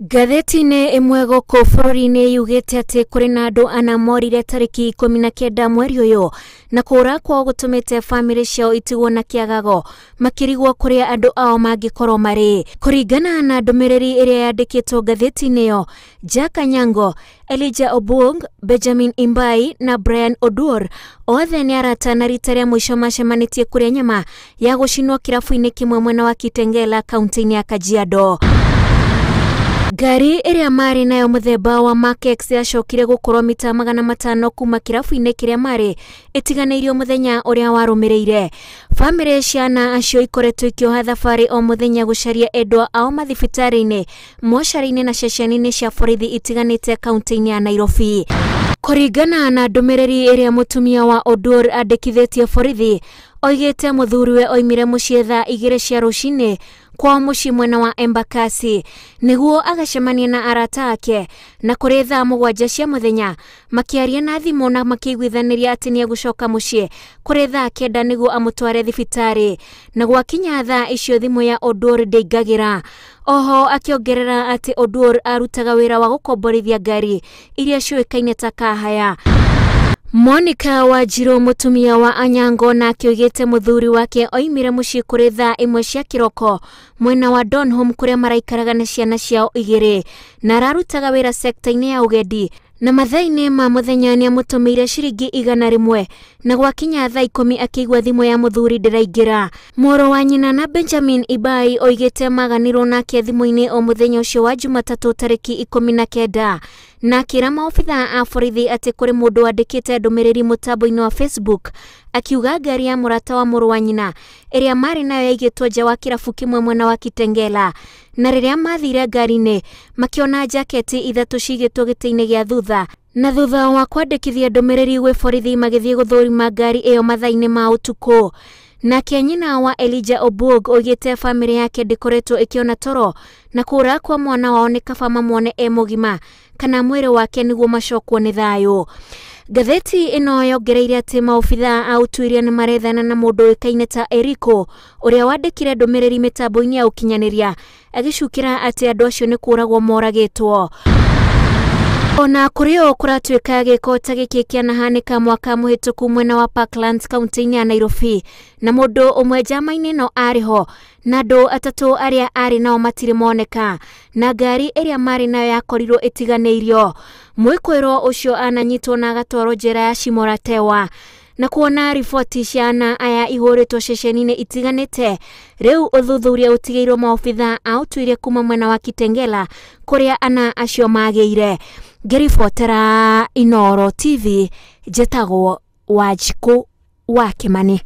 Ngathĩti-inĩ ĩmwe gũkũ bũrũri-inĩ yugĩte atĩ kũrĩ na andũ ana morire tarĩki 19 mweri ũyũ, na kũra kwao gũtũmĩte bamĩrĩ ciao itigwo na kĩagago makĩrigwo kũrĩa andũ ao mangĩkorwo marĩ. Kũringana na ndũmĩrĩri ĩrĩa yandĩkĩtwo ngathĩti-inĩ ĩyo, Jack Anyango, Elijah Obung, Benjamin Imbai na Brian Oduor othe nĩ arata, na rita rĩa mũico macemanĩtie kũrĩa nyama ya gũcinwo kĩrabu-inĩ kĩmwe mwena wa Kitengela, kaunti-inĩ ya Kajiado. Ngari ĩrĩa marĩ nayo mũthemba wa Mark X yacokire gũkorwo mita 500 kuma kĩrabu-inĩ kĩrĩa marĩ ĩtiganĩirio mũthenya ũrĩa warũmĩrĩire. Bamĩrĩ ciana acio ikoretwo ikĩoha thabarĩ o mũthenya gũcaria endwa ao mathibitarĩ-inĩ, mocarĩ-inĩ na ceceni-inĩ cia borithi itiganĩte kaunti-inĩ ya Nairobi. Kũringana na ndũmĩrĩri ĩrĩa mũtumia wa Oduor andĩkithĩtie borithi, oigĩte mũthuriwe oimire mũciĩ thaa 2 cia rũcinĩ kwao mũciĩ mwena wa Embakasi nĩguo agacemania na arata ake, na kũrĩ thaa 7 cia mũthenya makĩaria na thimũ na makĩiguithanĩria atĩ nĩegũcoka mũciĩ kũrĩ thaa 9 nĩguo amũtware thibitarĩ, na gwakinya thaa icio thimũ ya Oduor ndĩingagĩra. Oho akĩongerera atĩ Oduor arutaga wĩra wa gũkomborithia ngari iria ciũĩkaine ta kahaya. Monica Wanjiru mũtumia wa Anyango nake oigĩte mũthuri wake oimire mũciĩ kũrĩ thaa 1 cia kĩroko mwena wa Donholm kũrĩa maraikaraga na ciana ciao 2, na ararutaga wĩra sekta-inĩ ya ũgendi, na mathaa-inĩ ma mũthenya nĩamũtũmĩire ciringi 100, na gwakinya thaa 10 akĩigua thimũ ya mũthuri ndĩraingĩra. Mũrũ wa nyina na Benjamin Ibai oigĩte maganirwo nake thimũ-inĩ o mũthenya ũcio wa Jumatatũ tarĩki 19, na akĩra maobithaa a borithi atĩ kũrĩ mũndũ wandĩkĩte ndũmĩrĩri mũtambo-inĩ wa Facebook akiuga ngari ya mũrata wa mũrũ wa nyina ĩrĩa marĩ nayo yaigĩtwo nja wa kĩrabu kĩmwe mwena wa Kitengela, na rĩrĩa mathire ngari-inĩ makĩona jaketi 3 cigĩtwo gĩtĩ-inĩ gĩa thutha, na thutha wa kwandĩkithia ndũmĩrĩri gwĩ borithi magĩthiĩ gũthũrima ngari ĩyo mathaa-inĩ ma ũtukũ. Nake nyina wa Elijah Obug oigĩte bamĩrĩ yake ndĩkoretwo ĩkĩona toro, na kũra kwa mwana wao nĩ kaba mamuone e mũgima kana mwĩrĩ wake nĩguo macokwo nĩ thayũ. Ngathĩti ĩno yongereire atĩ maobithaa a ũtuĩria nĩ marethana na mũndũ ũĩkaine ta Eriko ũrĩa wandĩkire ndũmĩrĩri mĩtambo-inĩ ya ũkinyanĩria agĩcukĩra atĩ andũ acio nĩ kũragwo moragĩtwo. Ona kũrĩ o kũratuĩka gĩko ta gĩkĩ kĩanahanĩka mwaka mũhĩtũku mwena wa Parklands kaunti-inĩ ya Nairobi, na mũndũ ũmwe njama-inĩ ĩno arĩ ho na andũ 3 arĩa arĩ nao matirĩ moneka, na ngari ĩrĩa marĩ nayo yakorirwo ĩtiganĩirio. Mwĩkũĩrwo ũcio ananyitwo na agatwarwo njera ya Shimoratewa. Na kuona riboti cia ana aya ihũrĩtwo ceceni-inĩ itiganĩte, rĩu ũthuthuria ũtigĩirwo maobithaa a ũtuĩria kuma mwena wa Kitengela kũrĩa ana acio magĩire. Ngĩribotera Inooro TV, njĩtagwo Wanjikũ wa Kĩmani.